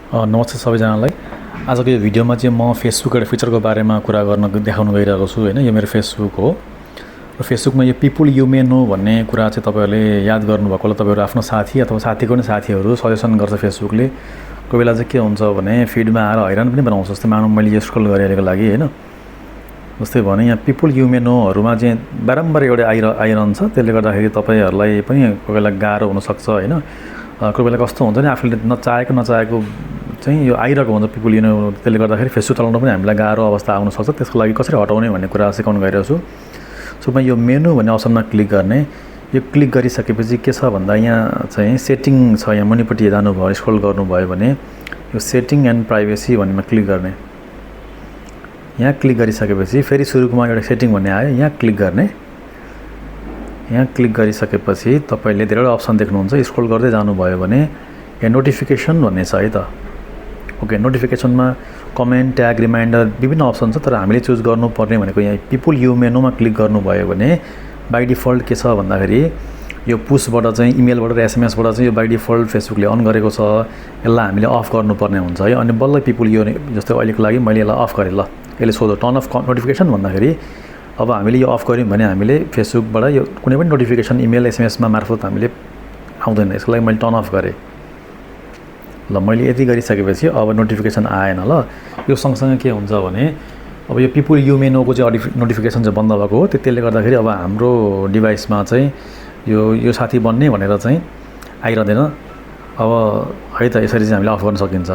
नमस्ते सबैजनालाई। आजको यो भिडियोमा चाहिँ म फेसबुक एउटा फिचरको बारेमा कुरा गर्न देखाउन गइरहेको छु हैन। यो मेरो फेसबुक हो र फेसबुकमा यो पिपल यु मे नो भन्ने कुरा चाहिँ तपाईहरुले याद गर्नुभएको होला। तपाईहरु आफ्नो साथी अथवा साथीको नै साथीहरु सजेसन गर्छ फेसबुकले। कोही बेला चाहिँ के हुन्छ भने फिडमा आएर हैरान पनि बनाउँछ। जस्तै मानौँ मैले यो स्क्रल गरिरहेको लागि हैन, जस्तै भने यहाँ पिपल यु मे नोहरुमा चाहिँ बारम्बार एउटा आइरहन्छ। त्यसले गर्दाखेरि तपाईहरुलाई पनि कोही बेला गाह्रो हुन सक्छ हैन। कोही बेला कस्तो हुन्छ नि, आफूले नचाहेको चाहिँ यो आइरहेको हुन्छ पिपल यु नो। त्यसले गर्दाखेरि फेसबुक चलाउन पनि हामीलाई गाह्रो अवस्था आउन सक्छ। त्यसको लागि कसरी हटाउने भन्ने कुरा सिकाउन गइरहेको छु। सो म यो मेनु भन्ने अप्सनमा क्लिक गर्ने। यो क्लिक गरिसकेपछि के छ भन्दा यहाँ चाहिँ सेटिङ छ। यहाँ मुनिपट्टि जानुभयो, स्क्रल गर्नुभयो भने यो सेटिङ एन्ड प्राइभेसी भन्नेमा क्लिक गर्ने। यहाँ क्लिक गरिसकेपछि फेरि सुरुमा एउटा सेटिङ भन्ने आयो, यहाँ क्लिक गर्ने। यहाँ क्लिक गरिसकेपछि तपाईले धेरैवटा अप्सन देख्नुहुन्छ। स्क्रल गर्दै जानुभयो भने यहाँ नोटिफिकेसन भन्ने छ है त। ओके, नोटिफिकेसनमा कमेन्ट, ट्याग, रिमाइन्डर विभिन्न अप्सन छ। तर हामीले चुज गर्नुपर्ने भनेको यहाँ people you may Noma click गर्नुभयो भने बाइ डिफल्ट के छ भन्दाखेरि यो पुशबाट चाहिँ इमेलबाट र एसएमएसबाट चाहिँ यो बाइ डिफल्ट फेसबुकले अन गरेको छ। यसलाई हामीले अफ गर्नुपर्ने हुन्छ है। अनि बल्ल पिपल यु जस्तै अहिलेको लागि मैले यसलाई अफ गरेँ। ल, यसले सोध्यो टर्न अफ नोटिफिकेसन भन्दाखेरि अब हामीले यो अफ गर्यौँ भने हामीले फेसबुकबाट यो कुनै पनि नोटिफिकेसन इमेल एसएमएसमा मार्फत हामीले आउँदैन। यसको लागि मैले टर्न अफ गरेँ। ल, मैले यति गरिसकेपछि अब नोटिफिकेसन आएन। ल, यो सँगसँगै के हुन्छ भने अब यो पिपल यु मे नोको चाहिँ नोटिफिकेसन चाहिँ बन्द भएको हो। त्यसले गर्दाखेरि अब हाम्रो डिभाइसमा चाहिँ यो साथी बन्ने भनेर चाहिँ आइरहँदैन। अब है त, यसरी चाहिँ हामीले अफ गर्न सकिन्छ।